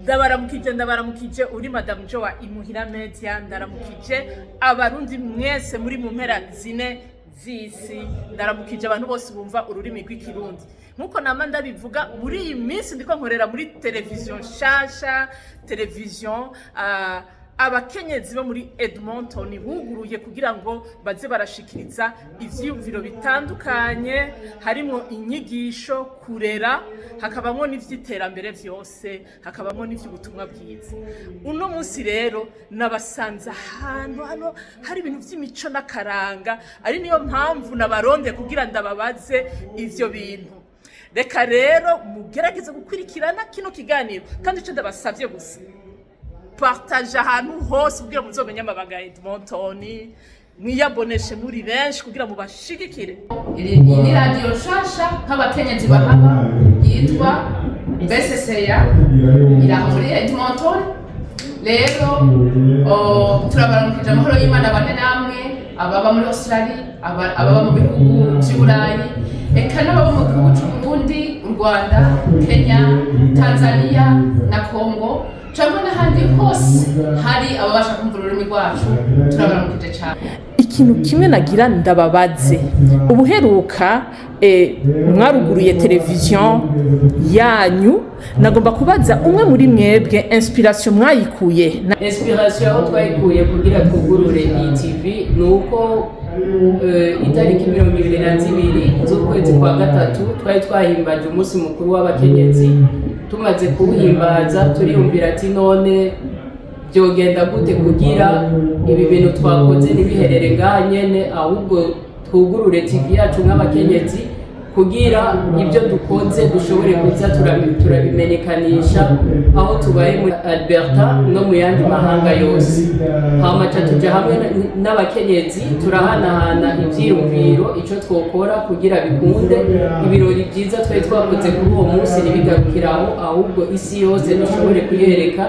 Ndabaramukije, ndabaramukije. Uri Madamu Jo wa Imuhira Media. Ndaramukije Abarundi mwese muri mu mpera zine z'isi. Ndaramukije abantu bose bumva ururimi rw'Ikirundi. Nkuko nama ndabivuga, muri iyi minsi ndiko nkorera muri televiziyo nshasha, televiziyo abakenyezi bo muri Edmonton buguruye kugira ngo baze barashikiriza ivyiyumviro bitandukanye, harimo inyigisho, kurera, hakabamwo n'ivy'iterambere vyose, hakabamwo n'ivy'ubutumwa bwiza. Uno munsi rero nabasanze ahantu hano hari ibintu vy'imico n'akaranga, ari niyo mpamvu nabaronde kugira ndababaze ivyo bintu. Reka rero mugerageze gukurikirana kino kiganiro, kandi ico ndabasavye gusa, partage ahantu hose kugira muzomenye amabanga ya Edmonton, mwiyaboneshe muri benshi kugira mubashigikire. Iyi ni radiyo nshasha nk'abakenyezi bahaba yitwa BCCA, iri aho muri Edmonton. Rero turabaramukije, amahoro y'Imana bane namwe, ababa muri Australia, ababa mu bihugu vy'Uburayi, eka n'ababa mu gihugu c'Uburundi, u Rwanda, Kenya, Tanzania na Congo, cyangwa n'ahandi hose hari ababasha kumva ururimi rwacu. Turabaramukije cyane. Ikintu kimwe nagira ndababaze: ubuheruka mwaruguruye televiziyo yanyu, nagomba kubaza umwe muri mwebwe inspiration mwayikuye? Inspiration aho twayikuye kugira twugurure iyi TV ni uko itariki 22 z'ukwezi kwa gatatu twari twahimbaje umunsi mukuru w'abakenyezi. Tumaze kuwuhimbaza, turiyumvira ati: "None byogenda gute kugira ibi bintu twakoze ntibiherere ngaha nyene, ahubwo twugurure TV yacu nk'abakenyezi kugira ibyo dukoze dushobore kuza turabimenyekanisha aho tubaye muri Alberta no mu yandi mahanga yose?" Hama ca tuja hamwe n'abakenyezi, turahanahana ivyiyumviro ico twokora kugira bikunde, ibirori vyiza twari twakoze kuri uwo munsi ntibigarukire aho, ahubwo isi yose dushobore kuyereka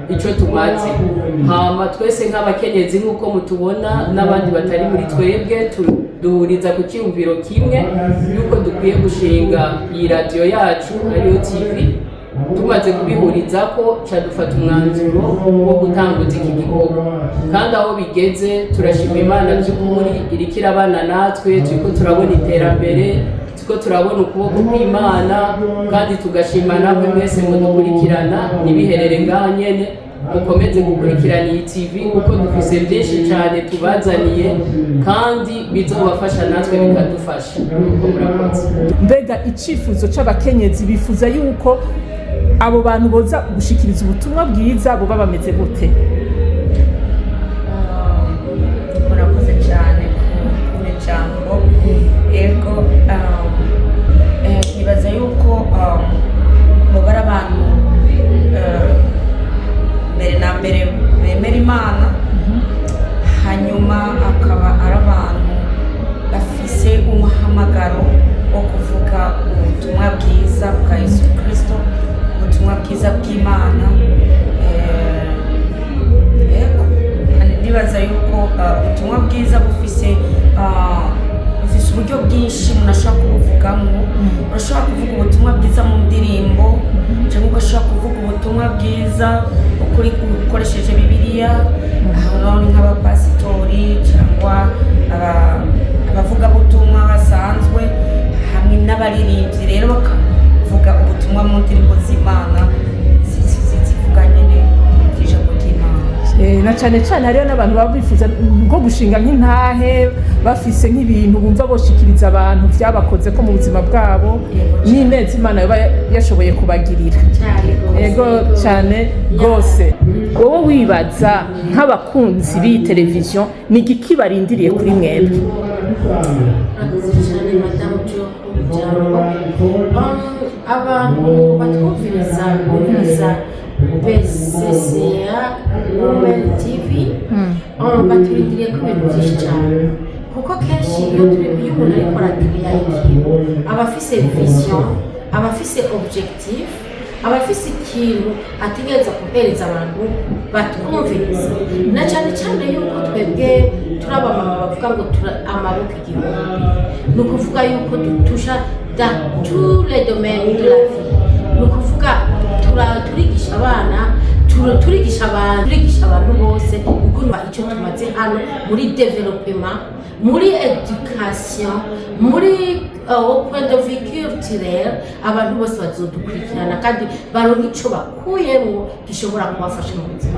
ico tumaze. Hama twese nk'abakenyezi, nk'uko mutubona n'abandi batari muri twebwe, duhuriza ku cyiyumviro kimwe yuko dukwiye gushinga iyi radiyo yacu ariyo TV. Tumaze kubihuriza ko, ca dufata umwanzuro wo gutanguza iki gikorwa, kandi aho bigeze turashima Imana by'ukuri, iriko irabana natwe. Turiko turabona iterambere, turiko turabona ukuboko kw'Imana, kandi tugashima namwe mwese mudukurikirana. Ntibiherere ngaha nyene, mukomeze gukurikirana iyi TV kuko dufise byinshi cyane tubazaniye kandi bizobafasha, natwe bikadufasha. Nuko murakoze. Mbega icifuzo c'abakenyezi, bifuza yuko abo bantu boza gushikiriza ubutumwa bwiza boba bameze gute? Murakoze cyane ku ijambo. Yego, nibaza yuko boba ari abantu mbere na mbere bemera Imana, hanyuma akaba ari abantu bafise umuhamagaro wo kuvuga ubutumwa bwiza bwa Yesu Kirisito, ubutumwa bwiza bw'Imana. Yego, kandi ndibaza yuko ubutumwa bwiza bufise uburyo bwinshi umuntu ashobora kubuvugamo. Urashobora kuvuga ubutumwa bwiza mu ndirimbo, cyangwa ugashobora kuvuga ubutumwa bwiza ukoresheje Bibiliya. Aho naho ni nk'abapasitori cyangwa abavugabutumwa basanzwe, hamwe n'abaririmbyi rero bakavuga ubutumwa mu ndirimbo z'Imana zivuga nyine ijambo ry'Imana. Na cane cane hariho n'abantu baba bifuza nko gushinga nk'intahe, bafise nk'ibintu bumva boshikiriza abantu vyabakoze ko mu buzima bwabo n'ineza Imana yoba yashoboye kubagirira. Cyane rwose. Ego cyane rwose. Wowe wibaza nk'abakunzi b'iyi televiziyo ni igiki barindiriye kuri mwebwe? Murakoze cyane, Madamu Jo, ijambo. Abantu batwumviriza, bumviriza BCCA Women TV, baturindiriye ko ibintu byinshi cyane, kuko kenshi iyo umuntu ariko arakiriya ikintu, aba afise vision, aba afise objectif, aba afise ikintu ategereza guhereza abantu batwumviriza, na cyane cyane yuko twebwe turi abamama bavuga ngo turi amaboko igihumbi. Ni ukuvuga yuko dutusha dans tous les domaines de la vie. Ni ukuvuga Turigisha abana, turigisha abantu, turigisha abantu bose ukuntu icyo tumaze hano muri développement, muri éducation, muri au point de vue culturel. Abantu bose bazodukurikirana kandi baronka ico bakuyemo gishobora kubafasha mu buzima.